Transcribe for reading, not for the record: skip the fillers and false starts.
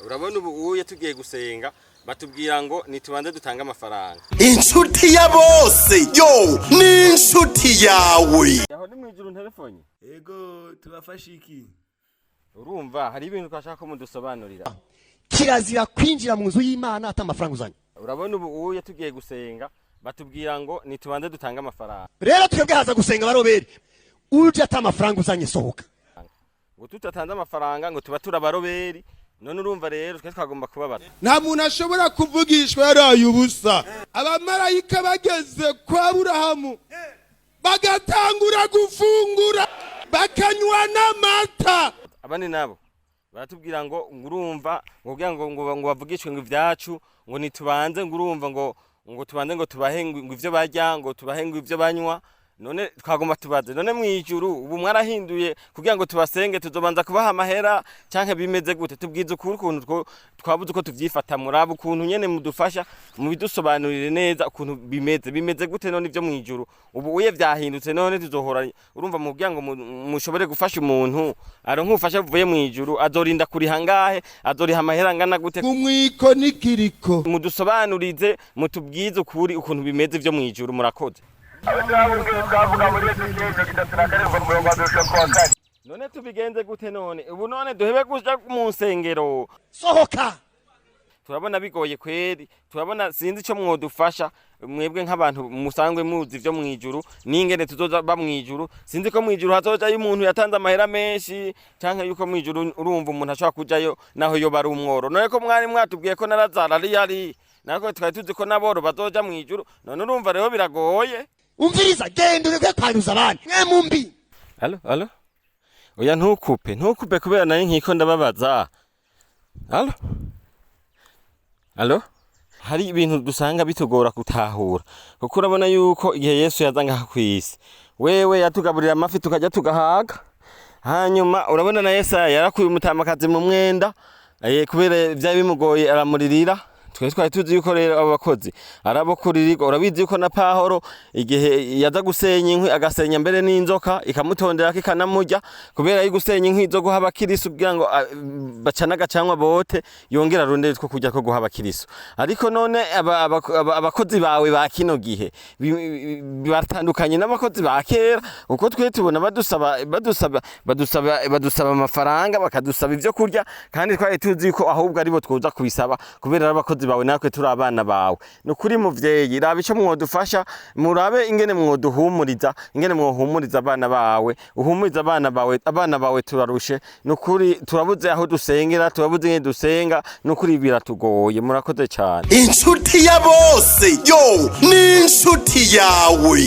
Urabona, ubu uye tugiye gusenga, batubwira ngo nitubanze dutange amafaranga. Inshuti ya bose yo ni inshuti yawe. Aho ni mwijuru ntelefone? Ego, tubafashe iki? Urumva, hari ibintu twashaka ko mudusobanurira. Kirazira kwinjira mu nzu y'Imana ata amafaranga uzanye. Urabona, ubu uye tugiye gusenga, batubwira ngo nitubanze dutange amafaranga. Rero twebwe haza gusenga baroberi. Uje ata amafaranga uzanye, sohoka. Ngo tutatanze amafaranga ngo tuba turabaroberi. None urumva rero twe twagomba kubabaza. Nta muntu ashobora kuvugishwa yaraye ubusa. Abamarayika bageze kwa Burahamu bagatangura gufungura, bakanywa n'amata. Abandi nabo baratubwira ngo urumva ngo kugira ngo bavugishwe ngo ivyacu, ngo nitubanze, ngo urumva ngo tubanze ngo tubahe ngo ivyo barya, ngo tubahe ngo ivyo banywa. None twagomba tubaze: none mwijuru ubu mwarahinduye, kugira ngo tubasenge tuzobanza kubaha amahera, canke bimeze gute? Tubwize ukuri ukuntu twabuze uko tuvyifata. Muraba ukuntu nyene mudufasha, mubidusobanurire neza ukuntu bimeze. Bimeze gute none ivyo mwijuru? Ubu uye vyahindutse, none tuzohora, urumva, mukugira ngo mushobore gufasha umuntu aronke ubufasha buvuye mwijuru, azorinda kuriha ngahe? Azoriha amahera angana gute? Umwiko n'ikiriko. Mudusobanurize, mutubwize ukuri ukuntu bimeze ivyo mwijuru. Murakoze. Twavuga muri Ezekiyeli 37 umurongo wa 1 gushika ku wa 4. None tubigenze gute? None ubu none duhebe kuja mu nsengero? Sohoka. Turabona bigoye kweri. Turabona sinzi ico mwodufasha mwebwe nk'abantu musanzwe muzi ivyo mwijuru n'ingene tuzoza ba mwijuru. Sinzi ko mwijuru hazojayo umuntu yatanze amahera menshi, canke yuko mwijuru, urumva, umuntu ashobora kujayo naho yoba ari umworo. None ko mwari mwatubwiye ko na Lazaro ari yari nako, twari tuzi ko n'aboro bazoja mwijuru. None urumva rero biragoye. Umviriza, genda ureke kwanduza abandi mwe mumbi. Allô, allô, oya, ntukupe, ntukupe, kubera nari nkiko ndababaza. Allô, allô, hari ibintu dusanga bitugora gutahura, kuko urabona yuko igihe Yesu yaza ngaha kw'isi, wewe yatugaburira amafi tukajya tugahaga. Hanyuma urabona na Yesaya yarakuye umutamakazi mu mwenda, kubera vyari bimugoye, aramuririra. Twe twari tuzi yuko rero abo bakozi arabo kuririrwa. Urabizi yuko na Pahoro igihe yaza gusenya inkwi, agasenya mbere n'inzoka ikamutonderako ikanamurya, kubera yo gusenya inkwi zo guha abakirisu kugira ngo bacane agacanwa bote, yongera arondere two kurya ko guha abakirisu. Ariko none abakozi bawe ba kino gihe batandukanye n'abakozi ba kera, kuko twe tubona badusaba amafaranga, bakadusaba ivyo kurya, kandi twari tuzi ko ahubwo aribo twoza kubisaba kubera ari abakozi bawe, natwe turi abana bawe. Ni ukuri muvyeyi, raba ico mwodufasha, murabe ingene mwoduhumuriza, ingene mwohumuriza abana bawe, uhumuriza abana bawe. Abana bawe turarushe, ni ukuri turabuze aho dusengera, turabuze ingene dusenga, ni ukuri biratugoye. Murakoze cane. Inshuti ya bose yo ni inshuti yawe.